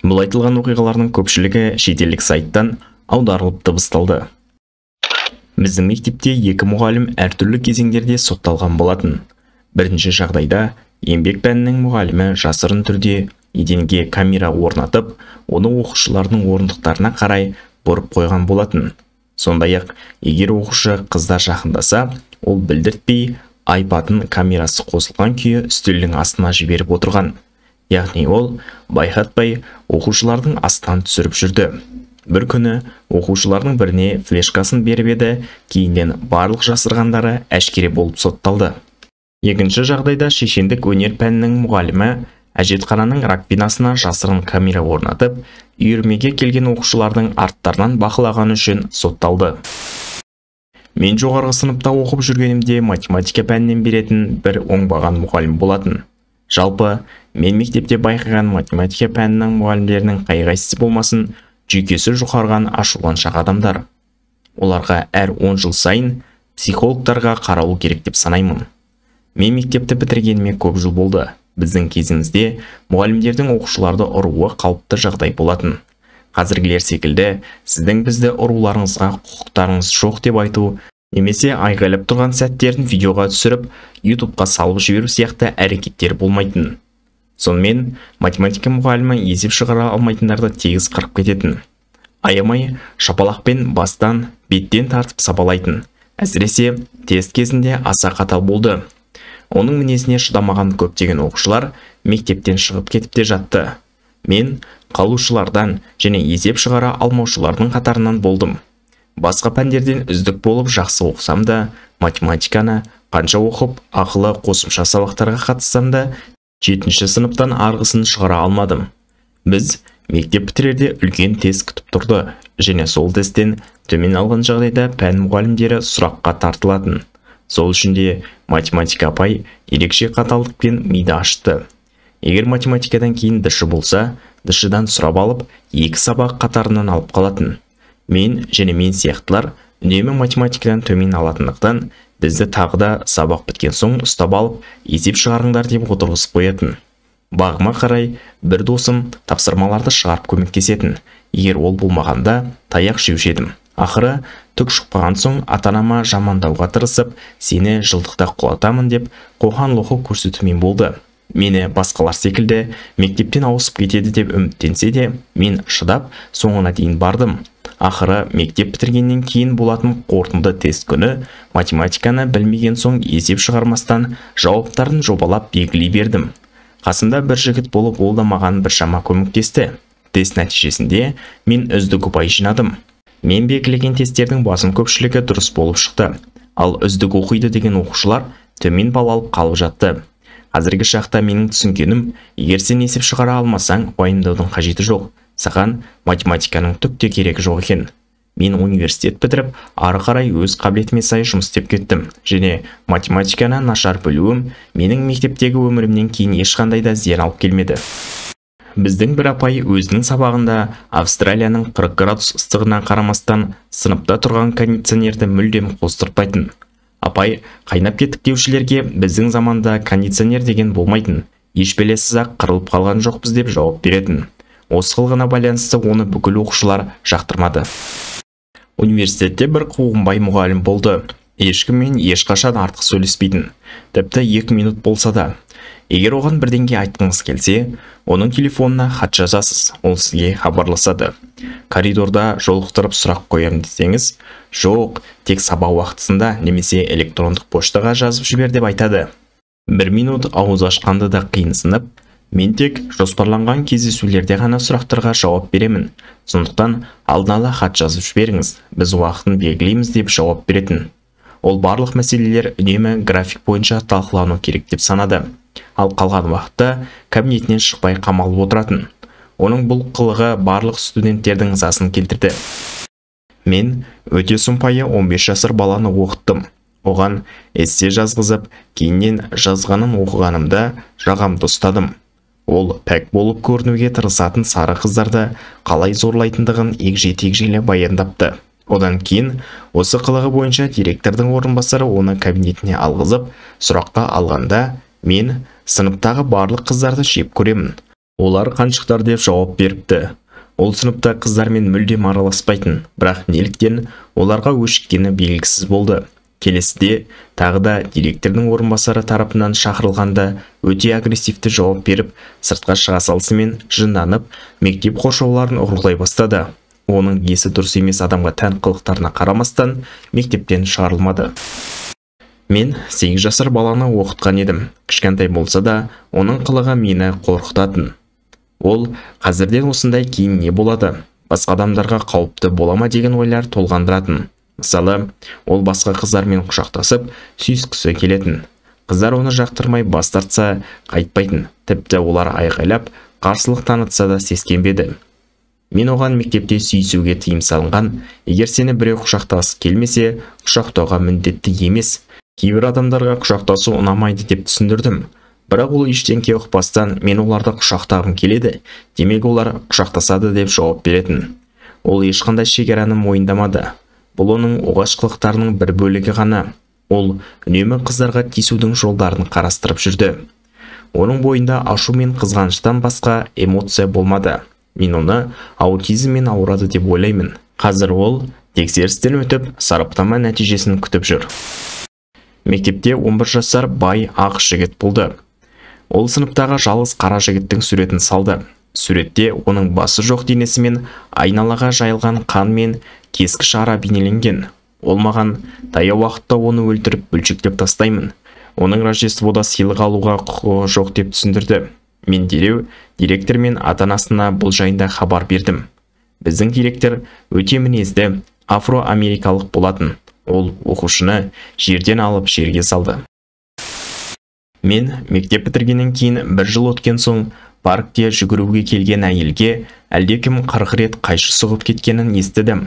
Бұл айтылған оқиғалардың көпшілігі шетелдік сайттан аударылып дыбысталды. Біздің мектепте екі мұғалім әртүрлі кезеңдерде сотталған болатын. Бірінші жағдайда еңбек пәнінің мұғалімі жасырын түрде еденге камера орнатып, оны оқушылардың орындықтарына қарай бұрып қойған болатын. Сондай-ақ, егер оқушы қыздар жақындаса, ол білдіртпей айпадын камерасы қосылған күйі үстелдің астына жіберіп отырған. Яғни ол байқатпай оқушылардың астынан түсіріп жүрді. Бір күні оқушылардың біріне флешкасын беріп еді, кейіннен барлық жасырғандары әшкере болып сотталды. Екінші жағдайда шешендік өнер пәнінің мұғалімі әжетхананың раковинасына жасырын камера орнатып, үйірмеге келген оқушылардың арттарынан бақылағаны үшін сотталды. Мен жоғарғы сыныпта оқып жүргенімде математика пәнінен беретін бір оңбаған мұғалім болатын. Жалпы, мен мектепте байқаған математика пәнінің мұғалімдерінің қай-қайсысы болмасын жүйкесі жұқарған ашуланшақ адамдар. Оларға әр 10 жыл сайын психологтарға қаралу керек деп санаймын. Мен мектепті бітіргеніме көп жыл болды. Біздің кезімізде мұғалімдердің оқушыларды ұруы қалыпты жағдай болатын. Қазіргілер секілді сіздің бізді ұруларыңызға құқықтарыңыз жоқ деп айту, немесе айғайлап тұрған сәттерін видеоға түсіріп, YouTubeқа салып жіберу сияқты әрекеттер болмайтын. Сонымен, математика мұғалімі есеп шығара алмайтындарды тегіс қырып кететін. Аямай шапалақпен бастан, беттен тартып сабалайтын. Әсіресе тест кезінде аса қатал болды. Оның мінезіне шыдамаған көптеген оқушылар мектептен шығып кетіп те жатты. Мен қалушылардан және есеп шығара алмаушылардың қатарынан болдым. Басқа пәндерден үздік болып жақсы оқысам да, математиканы қанша оқып, ақылы қосымша сабақтарға қатыссам да, 7-ші сыныптан арғысын шығара алмадым. Біз мектеп бітірерде үлкен тест күтіп тұрды, және сол тесттен төмен алған жағдайда пән мұғалімдері сұраққа тартылатын. Сол үшін де математика апай ерекше қаталдықпен миды ашты. Егер математикадан кейін ДШ болса, ДШ-дан сұрап алып, 2 сабақ қатарынан алып қалатын. Мен және мен сияқтылар үнемі математикадан төмен алатындықтан бізді тағы да сабақ біткен соң ұстап алып, есеп шығарыңдар деп отырғызып қоятын. Бағыма қарай бір досым тапсырмаларды шығарып көмектесетін. Егер ол болмағанда таяқ жеуші едім. Ақыры түк шықпаған соң ата-анама жамандауға тырысып, сені жылдықта құлатамын деп қоқан-лоқы көрсетумен болды. Мені басқалар секілді мектептен ауысып кетеді деп үміттенсе де, мен шыдап соңына дейін бардым. Ақыры мектеп бітіргеннен кейін болатын қорытынды тест күні математиканы білмеген соң есеп шығармастан жауаптарын жобалап белгілей бердім. Қасымда бір жігіт болып, ол да маған біршама көмектесті. Тест нәтижесінде мен үздік ұпай жинадым. Мен белгілеген тесттердің басым көпшілігі дұрыс болып шықты. Ал үздік оқиды деген оқушылар төмен балл алып қалып жатты. Қазіргі шақта менің түсінгенім, егер сен есеп шығара алмасаң, уайымдаудың қажеті жоқ. Саған математиканың түк те керегі жоқ екен. Мен университет бітіріп, ары қарай өз қабілетіме сай жұмыс істеп кеттім. Және математиканы нашар білуім менің мектептегі өмірімнен кейін ешқандай да зиян алып келмеді. Біздің бір апай өзінің сабағында Австралияның 40 градус ыстығына қарамастан сыныпта тұрған кондиционерді мүлдем қостыртпайтын. Апай қайнап кеттік деушілерге біздің заманда кондиционер деген болмайтын, еш белесіз-ақ қырылып қалған жоқпыз деп жауап беретін. Осы қылығына байланысты оны бүкіл оқушылар жақтырмады. Университетте бір қуғынбай мұғалім болды. Ешкіммен ешқашан артық сөйлеспейтін. Тіпті 2 минут болса да. Егер оған бірдеңе айтқыңыз келсе, оның телефонына хат жазасыз, ол сізге хабарласады. Коридорда жолықтырып сұрақ қоямын десеңіз, жоқ, тек сабақ уақытысында немесе электрондық поштаға жазып жібер деп айтады. 1 минут ауыз ашқанды да қиынсынып, мен тек жоспарланған кездесулерде ғана сұрақтарға жауап беремін. Сондықтан алдын ала хат жазып жіберіңіз, біз уақытын белгілейміз деп жауап беретін. Ол барлық мәселелер үнемі график бойынша талқылану керек деп санады. Ал қалған уақытта кабинетінен шықпай қамалып отыратын. Оның бұл қылығы барлық студенттердің ызасын келтірді. Мен өте сұмпайы 15 жасар баланы оқыттым. Оған эссе жазғызып, кейіннен жазғанын оқығанымда жағамды ұстадым. Ол пәк болып көрінуге тырысатын сары қыздарды қалай зорлайтындығын егжей-тегжейлі баяндапты. Одан кейін осы қылығы бойынша директордың орынбасары оны кабинетіне алғызып, сұраққа алғанда, мен сыныптағы барлық қыздарды жеп көремін. Олар қаншықтар деп жауап беріпті. Ол сыныпта қыздармен мүлдем араласпайтын, бірақ неліктен оларға өшіккені белгісіз болды. Келесіде тағы да директордың орынбасары тарапынан шақырылғанда өте агрессивті жауап беріп, сыртқа шыға салысымен жынданып, мектеп қоршауларын ұрлай бастады. Оның есі дұрыс емес адамға тән қылықтарына қарамастан мектептен шығарылмады. Мен 8 жасар баланы оқытқан едім. Кішкентай болса да, оның қылығы мені қорқытатын. Ол қазірден осындай кейін не болады, басқа адамдарға қауіпті бола ма деген ойлар толғандыратын. Мысалы, ол басқа қыздармен құшақтасып, сүйіскісі келетін. Қыздар оны жақтырмай бас тартса, қайтпайтын. Тіпті олар айқайлап, қарсылық танытса да сескенбеді. Мен оған мектепте сүйісуге тыйым салынған, егер сені біреу құшақтасы келмесе, құшақтауға міндетті емес. Кейбір адамдарға құшақтасу ұнамайды деп түсіндірдім. Бірақ ол ештеңке ұқпастан, мен оларды құшақтағым келеді, демек олар құшақтасады деп жауап беретін. Ол ешқандай шекараны мойындамады. Бұл оның оғаш қылықтарының бір бөлігі ғана. Ол үнемі қыздарға тиісудің жолдарын қарастырып жүрді. Оның бойында ашу мен қызғаныштан басқа эмоция болмады. Мен оны аутизммен ауырады деп ойлаймын. Қазір ол тексерістен өтіп, сараптама нәтижесін күтіп жүр. Мектепте 11 жасар бай ақ жігіт болды. Ол сыныптағы жалғыз қара жігіттің суретін салды. Суретте оның басы жоқ денесімен айналаға жайылған қан мен кескіш ара бейнеленген. Ол маған таяу уақытта оны өлтіріп бөлшектеп тастаймын. Оның Рождествода сыйлық алуға құқығы жоқ деп түсіндірді. Мен дереу директор мен ата-анасына бұл жайында хабар бердім. Біздің директор өте мінезді афроамерикалық болатын. Ол оқушыны жерден алып жерге салды. Мен мектеп бітіргеннен кейін бір жыл өткен соң паркте жүгіруге келген әйелге әлдекім 40 рет қайшы соғып кеткенін естідім.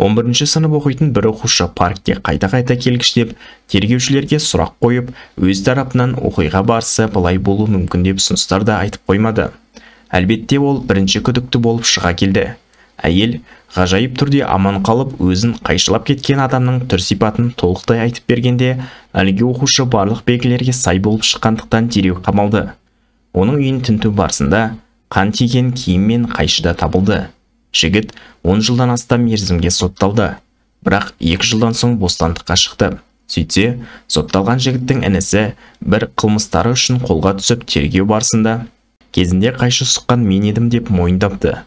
11-ші сынып оқитын бір оқушы паркте қайта-қайта келгіштеп, тергеушілерге сұрақ қойып, өз тарапынан оқиға барысы былай болуы мүмкін деп ұсыныстар да айтып қоймады. Әлбетте ол бірінші күдікті болып шыға келді. Әйел ғажайып түрде аман қалып, өзін қайшылап кеткен адамның түр сипатын толықтай айтып бергенде, әлгі оқушы барлық белгілерге сай болып шыққандықтан дереу қамалды. Оның үйін тінту барысында қан тиген киім мен қайшы да табылды. Жігіт 10 жылдан астам мерзімге сотталды, бірақ 2 жылдан соң бостандыққа шықты. Сөйтсе, сотталған жігіттің інісі бір қылмыстары үшін қолға түсіп, тергеу барысында кезінде қайшы сұққан мен едім деп мойындапты.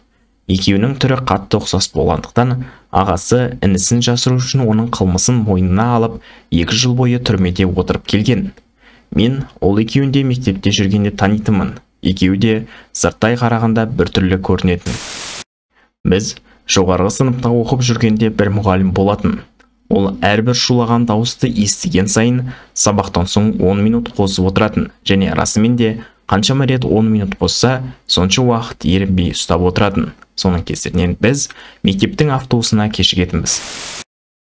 Екеуінің түрі қатты ұқсас болғандықтан, ағасы інісін жасыру үшін оның қылмысын мойнына алып, 2 жыл бойы түрмеде отырып келген. Мен ол екеуін де мектепте жүргенде танитынмын. Екеуі де сырттай қарағанда біртүрлі көрінетін. Біз жоғарғы сыныпта оқып жүргенде бір мұғалім болатын. Ол әрбір шулаған дауысты естіген сайын сабақтан соң 10 минут қосып отыратын, және расымен де қаншама рет 10 минут қосса, сонша уақыт ерінбей ұстап отыратын. Соның кесірінен біз мектептің автобусына кешігетінбіз.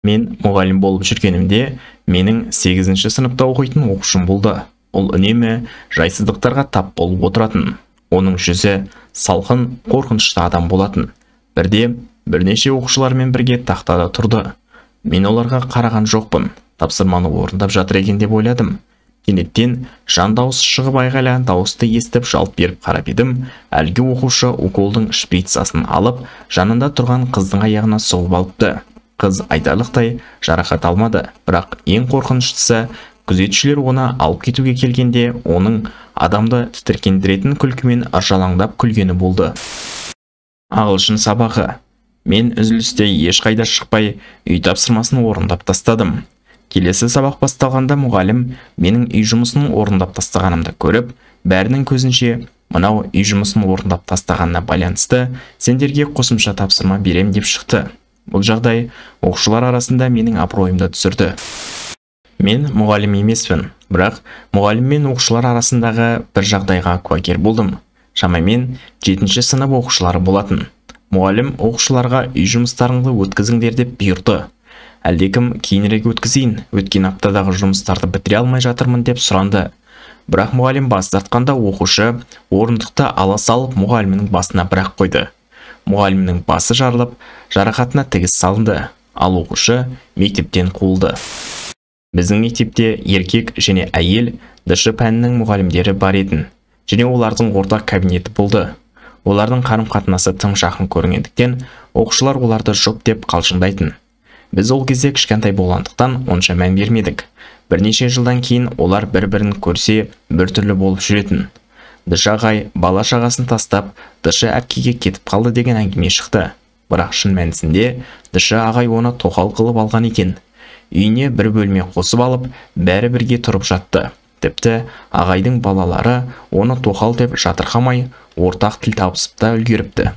Мен мұғалім болып жүргенімде менің 8-ші сыныпта оқитын оқушым болды. Ол үнемі жайсыздықтарға тап болып отыратын. Оның жүзі салқын, қорқынышты адам болатын. Бірде бірнеше оқушылармен бірге тақтада тұрды. Мен оларға қараған жоқпын. Тапсырманы орындап жатыр екен деп ойладым. Кенеттен жан дауысы шығып айғайлаған дауысты естіп жалт беріп қарап едім, әлгі оқушы уколдың шприцасын алып, жанында тұрған қыздың аяғына соғып алыпты. Қыз айтарлықтай жарақат алмады, бірақ ең қорқыныштысы, күзетшілер оны алып кетуге келгенде оның адамды тітіркендіретін күлкімен ыржалаңдап күлгені болды. Ағылшын сабағы. Мен үзілісте ешқайда шықпай үй тапсырмасын орындап тастадым. Келесі сабақ басталғанда мұғалім менің үй жұмысын орындап тастағанымды көріп, бәрінің көзінше мынау үй жұмысын орындап тастағанына байланысты сендерге қосымша тапсырма берем деп шықты. Бұл жағдай оқушылар арасында менің абыройымды түсірді. Мен мұғалім емеспін, бірақ мұғалім мен оқушылар арасындағы бір жағдайға куәгер болдым. Шамамен 7-ші сынып оқушылары болатын. Мұғалім оқушыларға үй жұмыстарыңды өткізіңдер деп бұйырды. Әлдекім кейінірек өткізейін, өткен аптадағы жұмыстарды бітіре алмай жатырмын деп сұранды. Бірақ мұғалім бас тартқанда оқушы орындықты ала салып мұғалімнің басына бір-ақ қойды. Мұғалімнің басы жарылып, жарақатына тігіс салынды, ал оқушы мектептен қуылды. Біздің мектепте еркек және әйел ДШ пәнінің мұғалімдері бар етін. Және олардың ортақ кабинеті болды. Олардың қарым-қатынасы тым жақын көрінгендіктен, оқушылар оларды жұп деп қалжыңдайтын. Біз ол кезде кішкентай болғандықтан онша мән бермедік. Бірнеше жылдан кейін олар бір-бірін көрсе біртүрлі болып жүретін. Дышы ағай бала шағасын тастап, Дышы әпкеге кетіп қалды деген әңгіме шықты. Бірақ шын мәнісінде Дышы ағай оны тоқал қылып алған екен. Үйіне бір бөлме қосып алып, бәрі бірге тұрып жатты. Тіпті ағайдың балалары оны тоқал деп жатырқамай, ортақ тіл табысып та үлгеріпті.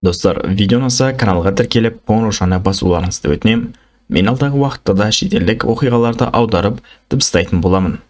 Достар, видео ұнаса каналға тіркеліп, қоңыраушаны басуларыңызды өтінемін. Мен алдағы уақытта да шетелдік оқиғаларды аударып, дыбыстайтын боламын.